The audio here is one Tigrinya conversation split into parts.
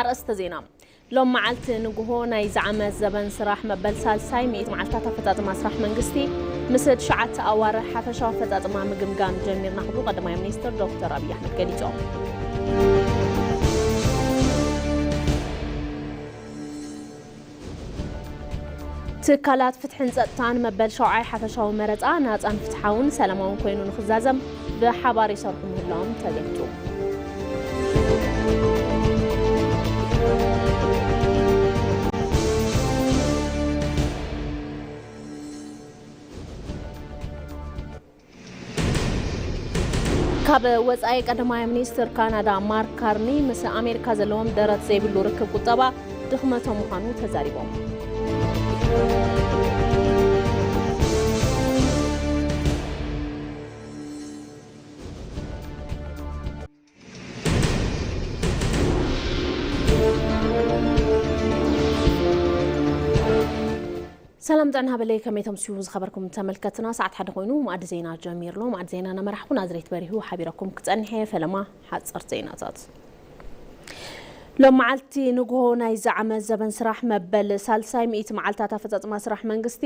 ኣርእስተ ዜና። ሎም መዓልቲ ንግሆ ናይዚ ዓመት ዘበን ስራሕ መበል ሳልሳይ ሚእቲ መዓልታት ኣፈጻጽማ ስራሕ መንግስቲ ምስ ትሽዓተ ኣዋርሕ ሓፈሻዊ ኣፈጻጽማ ምግምጋም ጀሚርና ክብሉ ቀዳማይ ሚኒስትር ዶክተር ኣብይ ኣሕመድ ገሊጾም። ትካላት ፍትሕን ጸጥታን መበል ሸውዓይ ሓፈሻዊ መረጻ ናጻን ፍትሓውን ሰላማውን ኮይኑ ንኽዛዘም ብሓባር ይሰርሑ ምህላዎም ተገሊጹ። ካብ ወጻኢ ቀዳማይ ሚኒስትር ካናዳ ማርክ ካርኒ ምስ ኣሜሪካ ዘለዎም ደረት ዘይብሉ ርክብ ቁጠባ ድኽመቶም ምዃኑ ተዛሪቦም። ሰላም ጥዕና ሃበለይ፣ ከመይ ተምስዩ ዝኸበርኩም ተመልከትና? ሰዓት ሓደ ኮይኑ መኣዲ ዜና ጀሚርሎ። መኣዲ ዜና እናመራሕኩ ናዝሬት በሪሁ ሓቢረኩም ክጸንሕ እየ። ፈለማ ሓጸርቲ ዜናታት። ሎም መዓልቲ ንግሆ ናይዚ ዓመት ዘበን ስራሕ መበል ሳልሳይ ሚእቲ መዓልታት ኣፈጻጽማ ስራሕ መንግስቲ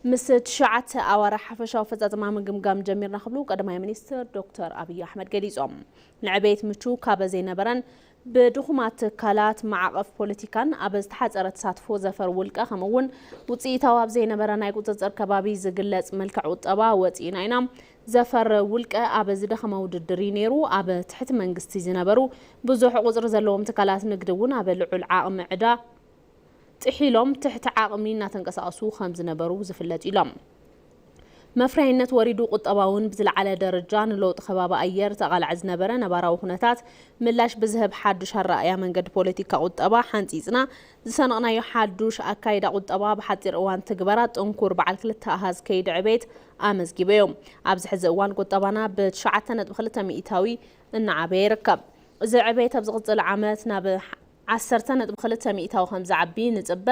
ምስ ትሽዓተ ኣዋርሕ ሓፈሻዊ ኣፈጻጽማ ምግምጋም ጀሚርና ክብሉ ቀዳማይ ሚኒስትር ዶክተር ኣብይ ኣሕመድ ገሊጾም። ንዕቤት ምቹ ካብ ዘይነበረን ብድኹማት ትካላት ማዕቐፍ ፖለቲካን ኣብ ዝተሓጸረ ተሳትፎ ዘፈር ውልቀ ከምኡ እውን ውጽኢታዊ ኣብ ዘይነበረ ናይ ቁጽጽር ከባቢ ዝግለጽ መልክዕ ቁጠባ ወጺእና ኢና። ዘፈር ውልቀ ኣብ ዝደኸመ ውድድር እዩ ነይሩ። ኣብ ትሕቲ መንግስቲ ዝነበሩ ብዙሕ ቁጽሪ ዘለዎም ትካላት ንግዲ እውን ኣብ ልዑል ዓቕሚ ዕዳ ጥሒሎም ትሕቲ ዓቕሚ እናተንቀሳቐሱ ከም ዝነበሩ ዝፍለጥ ኢሎም። መፍረያይነት ወሪዱ፣ ቁጠባ እውን ብዝለዓለ ደረጃ ንለውጢ ከባቢ ኣየር ተቓላዒ ዝነበረ ነባራዊ ኩነታት ምላሽ ብዝህብ ሓዱሽ ኣረኣእያ መንገዲ ፖለቲካ ቁጠባ ሓንጺጽና ዝሰነቕናዮ ሓዱሽ ኣካይዳ ቁጠባ ብሓጺር እዋን ትግበራ ጥንኩር በዓል ክልተ ኣሃዝ ከይዲ ዕቤት ኣመዝጊቡ እዩ። ኣብዚ ሕዚ እዋን ቁጠባና ብትሽዓተ ነጥቢ ክልተ ሚእታዊ እናዓበየ ይርከብ። እዚ ዕቤት ኣብ ዝቕጽል ዓመት ናብ ዓሰርተ ነጥቢ ክልተ ሚእታዊ ከም ዝዓቢ ንጽበ።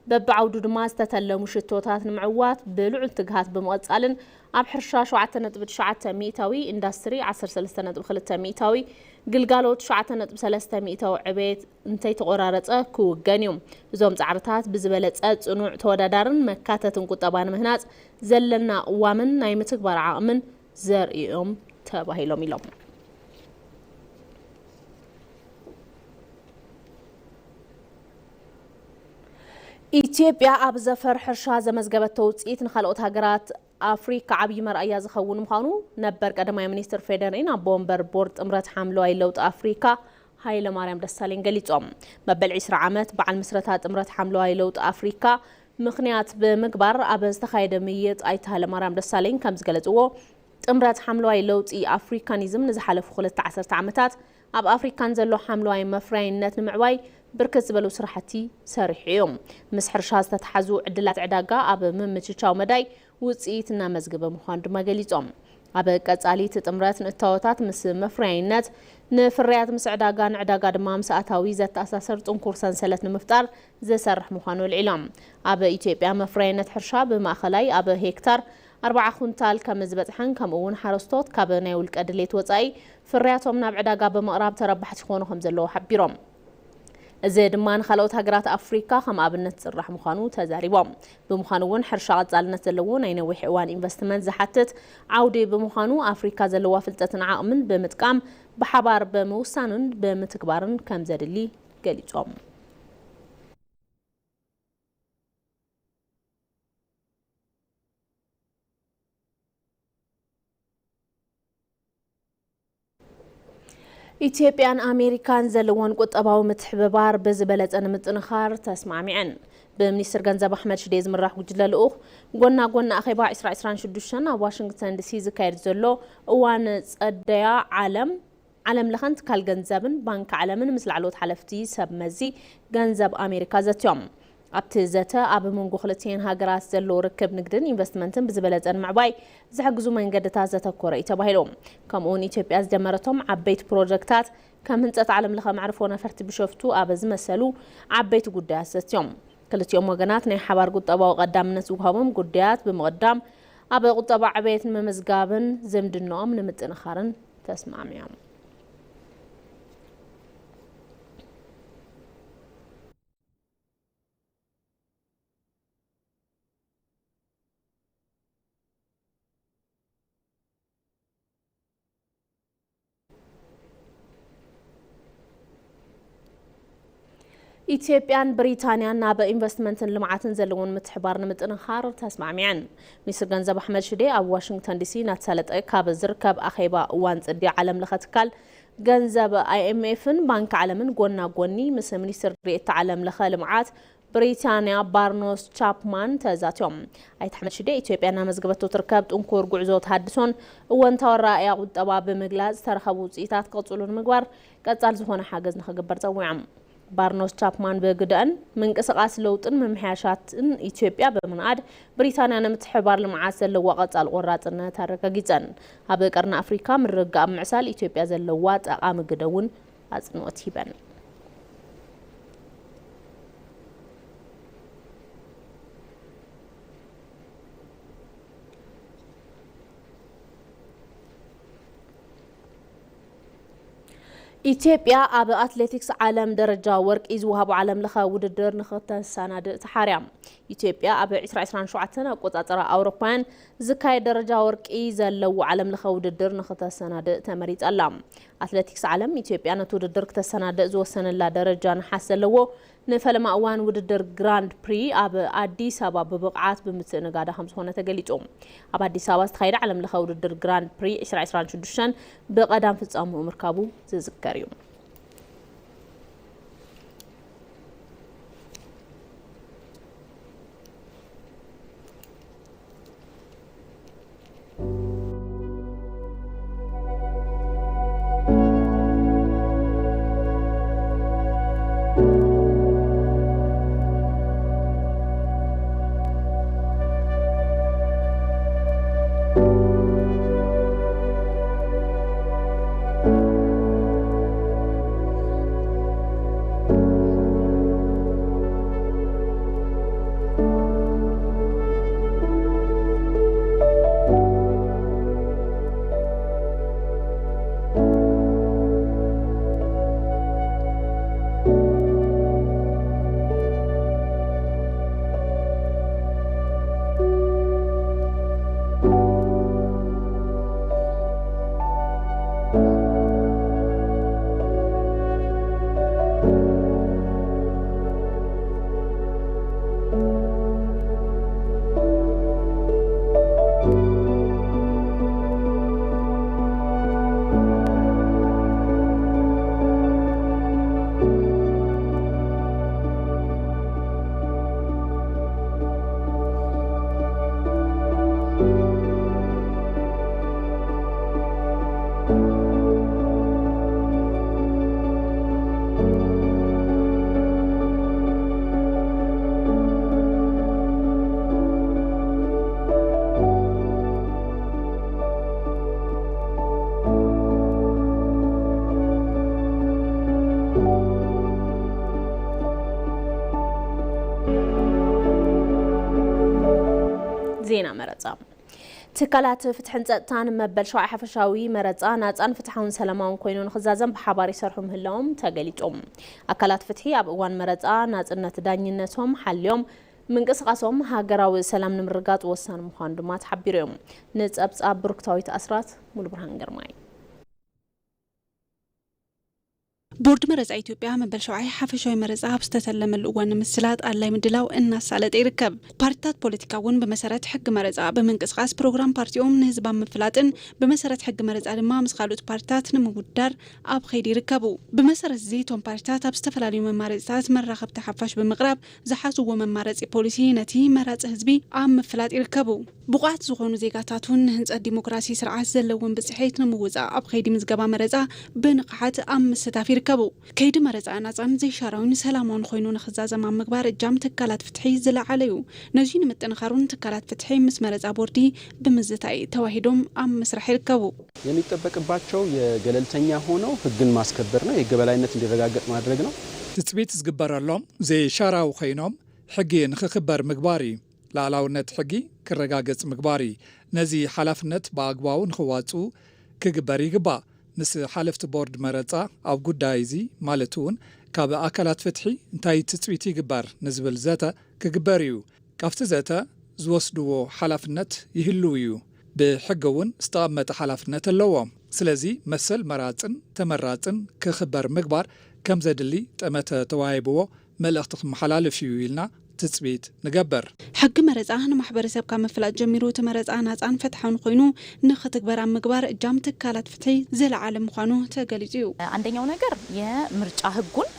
በብዓውዱ ድማ ዝተተለሙ ሽቶታት ንምዕዋት ብልዑል ትግሃት ብምቕጻልን ኣብ ሕርሻ ሸውዓተ ነጥቢ ትሽዓተ ሚእታዊ፣ ኢንዳስትሪ ዓሰርተ ሰለስተ ነጥቢ ክልተ ሚእታዊ፣ ግልጋሎት ትሽዓተ ነጥቢ ሰለስተ ሚእታዊ ዕቤት እንተይተቖራረጸ ክውገን እዩ። እዞም ጻዕርታት ብዝበለጸ ጽኑዕ፣ ተወዳዳርን መካተትን ቁጠባ ንምህናጽ ዘለና ቅዋምን ናይ ምትግባር ዓቕምን ዘርእዮም ተባሂሎም ኢሎም። ኢትዮጵያ ኣብ ዘፈር ሕርሻ ዘመዝገበቶ ውፅኢት ንካልኦት ሃገራት ኣፍሪካ ዓብዪ መርኣያ ዝኸውን ምዃኑ ነበር ቀዳማይ ሚኒስትር ፌዴሪን ኣቦ ወንበር ቦርድ ጥምረት ሓምለዋይ ለውጢ ኣፍሪካ ሃይለማርያም ደሳለኝ ገሊጾም። መበል ዕስራ ዓመት በዓል ምስረታ ጥምረት ሓምለዋይ ለውጢ ኣፍሪካ ምኽንያት ብምግባር ኣብ ዝተኻየደ ምይይጥ ኣይተ ሃይለማርያም ደሳለኝ ከም ዝገለጽዎ፣ ጥምረት ሓምለዋይ ለውጢ ኣፍሪካኒዝም ንዝሓለፉ ክልተ ዓሰርተ ዓመታት ኣብ ኣፍሪካ ንዘሎ ሓምለዋይ መፍረያይነት ንምዕባይ ብርክት ዝበሉ ስራሕቲ ሰሪሑ እዩ። ምስ ሕርሻ ዝተተሓዙ ዕድላት ዕዳጋ ኣብ ምምችቻው መዳይ ውፅኢት እናመዝገበ ምዃኑ ድማ ገሊፆም። ኣብ ቀፃሊ እቲ ጥምረት ንእታወታት ምስ መፍረያይነት፣ ንፍርያት ምስ ዕዳጋ፣ ንዕዳጋ ድማ ምስ ኣታዊ ዘተኣሳሰር ጥንኩር ሰንሰለት ንምፍጣር ዝሰርሕ ምዃኑ ኣልዒሎም። ኣብ ኢትዮጵያ መፍረያይነት ሕርሻ ብማእኸላይ ኣብ ሄክታር ኣርባዓ ኩንታል ከም ዝበፅሐን ከምኡ እውን ሓረስቶት ካብ ናይ ውልቀ ድሌት ወፃኢ ፍርያቶም ናብ ዕዳጋ ብምቕራብ ተረባሕቲ ክኾኑ ከም ዘለዉ ሓቢሮም። እዚ ድማ ንኻልኦት ሃገራት ኣፍሪካ ከም ኣብነት ዝፅራሕ ምዃኑ ተዛሪቦም። ብምዃኑ እውን ሕርሻ ቀፃልነት ዘለዎ ናይ ነዊሕ እዋን ኢንቨስትመንት ዝሓትት ዓውዲ ብምዃኑ ኣፍሪካ ዘለዋ ፍልጠትን ዓቕምን ብምጥቃም ብሓባር ብምውሳንን ብምትግባርን ከም ዘድሊ ገሊፆም። ኢትዮጵያን ኣሜሪካን ዘለወን ቁጠባዊ ምትሕብባር ብዝበለፀ ንምጥንኻር ተስማዕሚዐን። ብሚኒስትር ገንዘብ ኣሕመድ ሽዴ ዝምራሕ ጉጅለ ልኡኽ ጎና ጎና ኣኼባ ዕስራ ዕስራን ሽዱሽተን ኣብ ዋሽንግተን ዲሲ ዝካየድ ዘሎ እዋን ጸደያ ዓለም ዓለም ለኸን ትካል ገንዘብን ባንክ ዓለምን ምስ ላዕለዎት ሓለፍቲ ሰብ መዚ ገንዘብ ኣሜሪካ ዘትዮም። ኣብቲ ዘተ ኣብ መንጎ ክልቲኤን ሃገራት ዘሎ ርክብ ንግድን ኢንቨስትመንትን ብዝበለጸ ንምዕባይ ዝሕግዙ መንገድታት ዘተኮረ እዩ ተባሂሉ። ከምኡውን ኢትዮጵያ ዝጀመረቶም ዓበይቲ ፕሮጀክታት ከም ህንጸት ዓለም ለኸ መዕርፎ ነፈርቲ ቢሾፍቱ ኣብ ዝመሰሉ ዓበይቲ ጉዳያት ዘትዮም። ክልቲኦም ወገናት ናይ ሓባር ቁጠባዊ ቀዳምነት ዝወሃቦም ጉዳያት ብምቕዳም ኣብ ቁጠባ ዕቤት ንምምዝጋብን ዝምድናኦም ንምጥንኻርን ተስማዕሚዖም። ኢትዮጵያን ብሪታንያን ናብ ኢንቨስትመንትን ልምዓትን ዘለዎን ምትሕባር ንምጥንኻር ተስማዕሚዐን። ሚኒስትር ገንዘብ ኣሕመድ ሽዴ ኣብ ዋሽንግተን ዲሲ እናተሳለጠ ካብ ዝርከብ ኣኼባ እዋን ጽድያ ዓለም ለኸ ትካል ገንዘብ ኣይኤምኤፍን ባንክ ዓለምን ጎና ጎኒ ምስ ሚኒስትር ዴኤታ ዓለም ለኸ ልምዓት ብሪታንያ ባርኖስ ቻፕማን ተዛትዮም። ኣይተ ኣሕመድ ሽዴ፣ ኢትዮጵያ እናመዝገበቶ ትርከብ ጥንኩር ጉዕዞ ተሃድሶን እወንታዊ ኣረኣእያ ቁጠባ ብምግላጽ፣ ዝተረኸቡ ውፅኢታት ክቕፅሉ ንምግባር ቀጻል ዝኾነ ሓገዝ ንኽግበር ጸዊዖም። ባርኖስ ቻፕማን ብግደአን፣ ምንቅስቓስ ለውጥን ምምሕያሻትን ኢትዮጵያ ብምንኣድ፣ ብሪታንያ ንምትሕብባር ልምዓት ዘለዋ ቀጻል ቆራጽነት ኣረጋጊጸን። ኣብ ቀርኒ ኣፍሪካ ምርግጋእ ኣብ ምዕሳል ኢትዮጵያ ዘለዋ ጠቓሚ ግደ እውን ኣጽንኦት ሂበን። ኢትዮጵያ ኣብ ኣትሌቲክስ ዓለም ደረጃ ወርቂ ዝወሃቦ ዓለም ለኸ ውድድር ንኽተሰናድእ ተሓርያ። ኢትዮጵያ ኣብ ዕስራ ዕስራን ሸውዓተን ኣቆጻጽራ ኣውሮፓውያን ዝካየድ ደረጃ ወርቂ ዘለዎ ዓለም ለኸ ውድድር ንኽተሰናድእ ተመሪጻ ኣላ። ኣትሌቲክስ ዓለም ኢትዮጵያ ነቲ ውድድር ክተሰናድእ ዝወሰነላ ደረጃ ነሓስ ዘለዎ ንፈለማ እዋን ውድድር ግራንድ ፕሪ ኣብ ኣዲስ ኣበባ ብብቕዓት ብምትእንጋዳ ከም ዝኾነ ተገሊጹ። ኣብ ኣዲስ ኣበባ ዝተኻየደ ዓለም ለኸ ውድድር ግራንድ ፕሪ ዕስራ ዕስራን ሽዱሽተን ብቐዳም ፍጻምኡ ምርካቡ ዝዝከር እዩ። ዜና መረጻ። ትካላት ፍትሕን ጸጥታን መበል ሸውዓይ ሓፈሻዊ መረጻ ናጻን ፍትሓውን ሰላማውን ኮይኑ ንኽዛዘም ብሓባር ይሰርሑ ምህላዎም ተገሊጹ። ኣካላት ፍትሒ ኣብ እዋን መረጻ ናጽነት ዳኝነቶም ሓልዮም ምንቅስቓሶም ሃገራዊ ሰላም ንምርጋጽ ወሳኒ ምዃኑ ድማ ተሓቢሩ እዮም። ንጸብጻብ ብሩክታዊት ኣስራት ሙሉ ብርሃን ግርማይ። ቦርድ መረጻ ኢትዮጵያ መበል ሸውዓይ ሓፈሻዊ መረጻ ኣብ ዝተተለመሉ እዋን ንምስላጥ ኣድላይ ምድላው እናሳለጠ ይርከብ። ፓርቲታት ፖለቲካ እውን ብመሰረት ሕጊ መረጻ ብምንቅስቓስ ፕሮግራም ፓርቲኦም ንህዝቢ ኣብ ምፍላጥን ብመሰረት ሕጊ መረጻ ድማ ምስ ካልኦት ፓርቲታት ንምውዳር ኣብ ኸይዲ ይርከቡ። ብመሰረት እዚ እቶም ፓርቲታት ኣብ ዝተፈላለዩ መማረፂታት መራኸብቲ ሓፋሽ ብምቕራብ ዝሓዝዎ መማረፂ ፖሊሲ ነቲ መራፂ ህዝቢ ኣብ ምፍላጥ ይርከቡ። ብቑዓት ዝኾኑ ዜጋታት እውን ንህንፀት ዲሞክራሲ ስርዓት ዘለዎም ብፅሒት ንምውፃእ ኣብ ከይዲ ምዝገባ መረፃ ብንቕሓት ኣብ ምስታፍ ይርከቡ። ከይዲ መረፃ ናፃን ዘይሻራዊን ሰላማውን ኮይኑ ንኽዛዘም ኣብ ምግባር እጃም ትካላት ፍትሒ ዝለዓለ እዩ። ነዚ ንምጥንኻሩን ትካላት ፍትሒ ምስ መረፃ ቦርዲ ብምዝታይ ተዋሂዶም ኣብ ምስራሕ ይርከቡ። የሚጠበቅባቸው የገለልተኛ ሆነው ህግን ማስከበር ነው፣ የህግ የበላይነት እንዲረጋገጥ ማድረግ ነው። ትጽቢት ዝግበረሎም ዘይሻራዊ ኮይኖም ሕጊ ንኽኽበር ምግባር እዩ። ላዕላውነት ሕጊ ክረጋገጽ ምግባር እዩ። ነዚ ሓላፍነት ብኣግባቡ ንኽዋጽኡ ክግበር ይግባእ። ምስ ሓለፍቲ ቦርድ መረጻ ኣብ ጉዳይ እዚ ማለት እውን ካብ ኣካላት ፍትሒ እንታይ ትጽቢት ይግበር ንዝብል ዘተ ክግበር እዩ። ካብቲ ዘተ ዝወስድዎ ሓላፍነት ይህልው እዩ። ብሕጊ እውን ዝተቐመጠ ሓላፍነት ኣለዎም። ስለዚ መሰል መራጽን ተመራጽን ክኽበር ምግባር ከም ዘድሊ ጠመተ ተዋሂብዎ መልእኽቲ ክመሓላለፍ እዩ ኢልና ትጽቢት ንገብር። ሕጊ መረፃ ንማሕበረሰብ ካብ ምፍላጥ ጀሚሩ እቲ መረፃ ናፃን ፍትሓውን ኮይኑ ንክትግበር ኣብ ምግባር እጃም ትካላት ፍትሒ ዝለዓለ ምዃኑ ተገሊፁ እዩ። አንደኛው ነገር የምርጫ ህጉን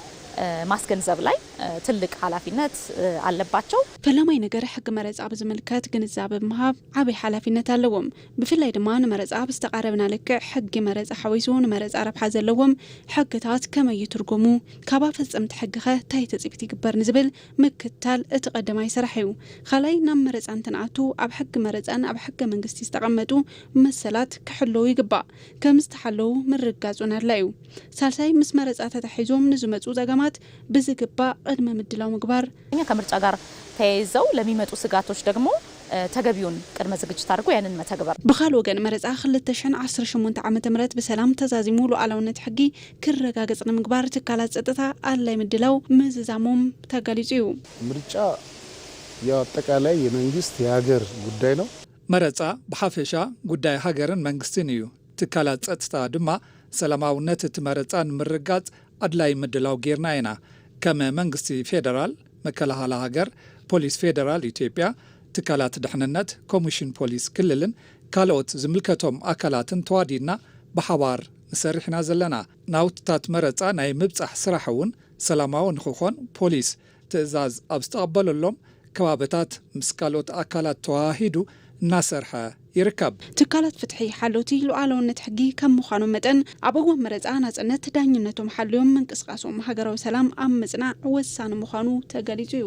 ማስገንዘብ ላይ ትልቅ ኃላፊነት አለባቸው። ፈላማይ ነገር ሕጊ መረፃ ብዝምልከት ግንዛበ ምሃብ ዓብይ ሓላፊነት ኣለዎም። ብፍላይ ድማ ንመረፃ ብዝተቓረብና ልክዕ ሕጊ መረፃ ሓዊሱ ንመረፃ ረብሓ ዘለዎም ሕግታት ከመይ ይትርጎሙ፣ ካብ ኣፈፀምቲ ሕጊኸ እንታይ ትፅቢት ይግበር ንዝብል ምክታል እቲ ቀዳማይ ስራሕ እዩ። ካልኣይ ናብ መረፃ እንትንኣቱ ኣብ ሕጊ መረፃን ኣብ ሕገ መንግስቲ ዝተቐመጡ መሰላት ክሕለዉ ይግባእ። ከም ዝተሓለዉ ምርግጋፁን ኣድላይ እዩ። ሳልሳይ ምስ መረፃ ተታሒዞም ንዝመፁ ፀገማት ብዝግባእ ቅድመ ምድላው ምግባር። እኛ ከምርጫ ጋር ተያይዘው ለሚመጡ ስጋቶች ደግሞ ተገቢውን ቅድመ ዝግጅት አድርጎ ያንን መተግበር። ብኻልእ ወገን መረፃ ክልተ ሽሕን ዓሰርተ ሸሞንተ ዓመተ ምህረት ብሰላም ተዛዚሙ ሉዓላውነት ሕጊ ክረጋገፅ ንምግባር ትካላት ፀጥታ ኣድላይ ምድላው ምዝዛሞም ተገሊፁ እዩ። ምርጫ የአጠቃላይ የመንግስት የሀገር ጉዳይ ነው። መረፃ ብሓፈሻ ጉዳይ ሃገርን መንግስትን እዩ። ትካላት ጸጥታ ድማ ሰላማውነት እቲ መረጻ ንምርግጋጽ ኣድላይ ምድላው ጌርና ኢና። ከም መንግስቲ ፌደራል፣ መከላኸሊ ሃገር፣ ፖሊስ ፌደራል ኢትዮጵያ፣ ትካላት ድሕንነት፣ ኮሚሽን ፖሊስ ክልልን ካልኦት ዝምልከቶም ኣካላትን ተዋዲድና ብሓባር ንሰርሕ ኢና ዘለና። ናውትታት መረጻ ናይ ምብጻሕ ስራሕ እውን ሰላማዊ ንክኾን ፖሊስ ትእዛዝ ኣብ ዝተቐበለሎም ከባብታት ምስ ካልኦት ኣካላት ተወሃሂዱ እናሰርሐ ይርከብ። ትካላት ፍትሒ ሓለውቲ ሉዓላውነት ሕጊ ከም ምዃኖም መጠን ኣብ እዋን መረፃ ናፅነት ዳኝነቶም ሓልዮም ምንቅስቃሶም ሃገራዊ ሰላም ኣብ ምፅናዕ ወሳኒ ምዃኑ ተገሊፁ እዩ።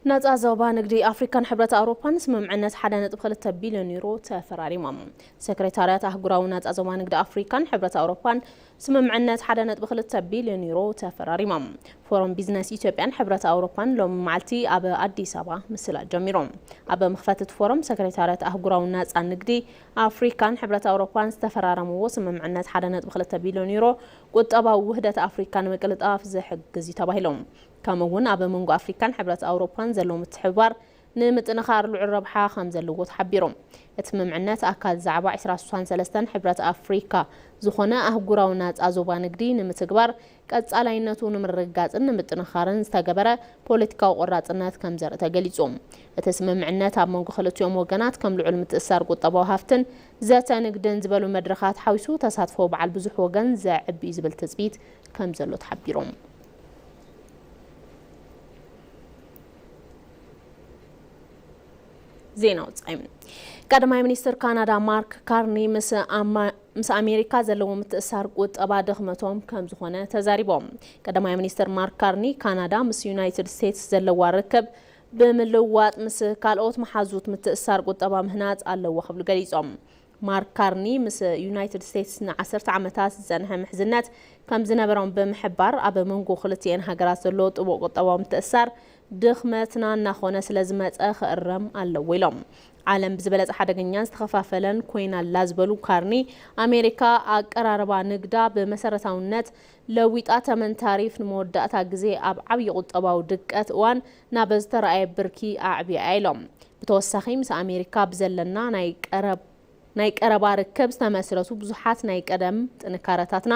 ናጻ ዞባ ንግዲ ኣፍሪካን ሕብረት ኣውሮፓን ስምምዕነት ሓደ ነጥቢ ክልተ ቢልዮን ዩሮ ተፈራሪሞም። ሰክሬታርያት ኣህጉራዊ ናጻ ዞባ ንግዲ ኣፍሪካን ሕብረት ኣውሮፓን ስምምዕነት ሓደ ነጥቢ ክልተ ቢልዮን ዩሮ ተፈራሪሞም። ፎረም ቢዝነስ ኢትዮጵያን ሕብረት ኣውሮፓን ሎሚ መዓልቲ ኣብ ኣዲስ ኣበባ ምስላጥ ጀሚሮም። ኣብ መኽፈቲ እቲ ፎረም ሰክሬታርያት ኣህጉራዊ ናጻ ንግዲ ኣፍሪካን ሕብረት ኣውሮፓን ዝተፈራረምዎ ስምምዕነት ሓደ ነጥቢ ክልተ ቢልዮን ዩሮ ቁጠባዊ ውህደት ኣፍሪካ ንምቅልጣፍ ዝሕግዝ እዩ ተባሂሎም። ከምኡ እውን ኣብ መንጎ ኣፍሪካን ሕብረት ኣውሮፓን ዘሎ ምትሕብባር ንምጥንኻር ልዑል ረብሓ ከም ዘለዎ ተሓቢሮም። እቲ ስምምዕነት ኣካል ዛዕባ ዕስራ ስሳን ሰለስተን ሕብረት ኣፍሪካ ዝኾነ ኣህጉራዊ ናፃ ዞባ ንግዲ ንምትግባር ቀፃላይነቱ ንምርግጋፅን ንምጥንኻርን ዝተገበረ ፖለቲካዊ ቆራፅነት ከም ዘርኢ ተገሊፁ። እቲ ስምምዕነት ኣብ መንጎ ክልቲኦም ወገናት ከም ልዑል ምትእስሳር ቁጠባዊ ሃፍትን ዘተ ንግድን ዝበሉ መድረኻት ሓዊሱ ተሳትፎ በዓል ብዙሕ ወገን ዘዕቢ እዩ ዝብል ትፅቢት ከም ዘሎ ተሓቢሮም። ዜና ወጻኢ። ቀዳማይ ሚኒስትር ካናዳ ማርክ ካርኒ ምስ ኣማ- ምስ ኣሜሪካ ዘለዎ ምትእሳር ቁጠባ ድኽመቶም ከም ዝኾነ ተዛሪቦም። ቀዳማይ ሚኒስትር ማርክ ካርኒ ካናዳ ምስ ዩናይትድ ስቴትስ ዘለዋ ርክብ ብምልዋጥ ምስ ካልኦት መሓዙት ምትእሳር ቁጠባ ምህናጽ ኣለዎ ክብሉ ገሊጾም። ማርክ ካርኒ ምስ ዩናይትድ ስቴትስ ንዓሰርተ ዓመታት ዝጸንሐ ምሕዝነት ከም ዝነበሮም ብምሕባር ኣብ መንጎ ክልቲኤን ሃገራት ዘሎ ጥቡቕ ቁጠባዊ ምትእሳር ድኽመትና እናኾነ ስለ ዝመጸ ክእረም ኣለዎ ኢሎም። ዓለም ብዝበለጸ ሓደገኛን ዝተኸፋፈለን ኮይና ኣላ ዝበሉ ካርኒ ኣሜሪካ ኣቀራርባ ንግዳ ብመሰረታውነት ለዊጣ ተመን ታሪፍ ንመወዳእታ ግዜ ኣብ ዓብዪ ቁጠባዊ ድቀት እዋን ናብ ዝተረኣየ ብርኪ ኣዕብያ ኢሎም። ብተወሳኺ ምስ ኣሜሪካ ብዘለና ናይ ቀረብ ናይ ቀረባ ርክብ ዝተመስረቱ ብዙሓት ናይ ቀደም ጥንካረታትና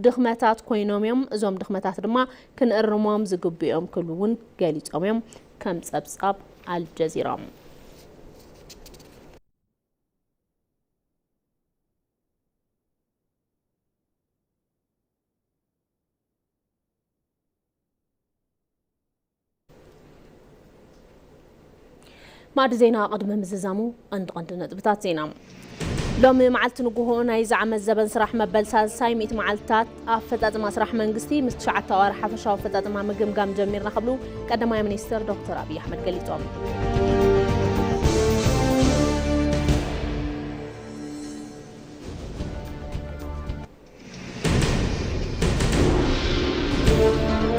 ድኽመታት ኮይኖም እዮም። እዞም ድኽመታት ድማ ክንእርሞም ዝግብኦም ክብሉ እውን ገሊጾም እዮም። ከም ጸብጻብ ኣልጀዚራ። ማዕዲ ዜና ቅድሚ ምዝዛሙ ቀንዲ ቀንዲ ነጥብታት ዜና። ሎሚ መዓልቲ ንግሆ ናይዚ ዓመት ዘበን ስራሕ መበል ሳልሳይ ሚእቲ መዓልትታት ኣፈጻጽማ ስራሕ መንግስቲ ምስ ትሽዓተ ኣዋርሕ ሓፈሻዊ ኣፈጻጽማ ምግምጋም ጀሚርና ክብሉ ቀዳማይ ሚኒስትር ዶክተር ኣብይ ኣሕመድ ገሊጾም።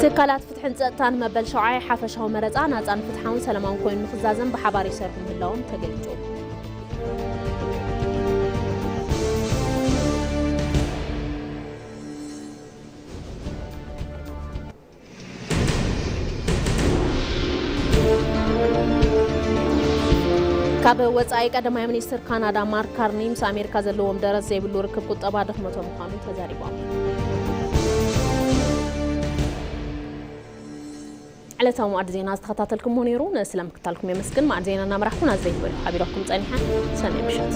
ትካላት ፍትሕን ጸጥታን መበል ሸውዓይ ሓፈሻዊ መረጻ ናጻን ፍትሓውን ሰላማውን ኮይኑ ንኽዛዘም ብሓባር ይሰርሑ ምህላዎም ተገሊጹ። ካብ ወጻኢ፣ ቀዳማይ ሚኒስትር ካናዳ ማርክ ካርኒ ምስ ኣሜሪካ ዘለዎም ደረት ዘይብሉ ርክብ ቁጠባ ድኽመቶ ምዃኑ ተዛሪቦም። ዕለታዊ መኣዲ ዜና ዝተኸታተልኩሞ ነይሩ። ንስለ ምክታልኩም የመስግን። መኣዲ ዜና እናመራሕኩ ናዘይ ዝበሉ ሓቢረኩም ጸኒሐ። ሰናይ ምሸት።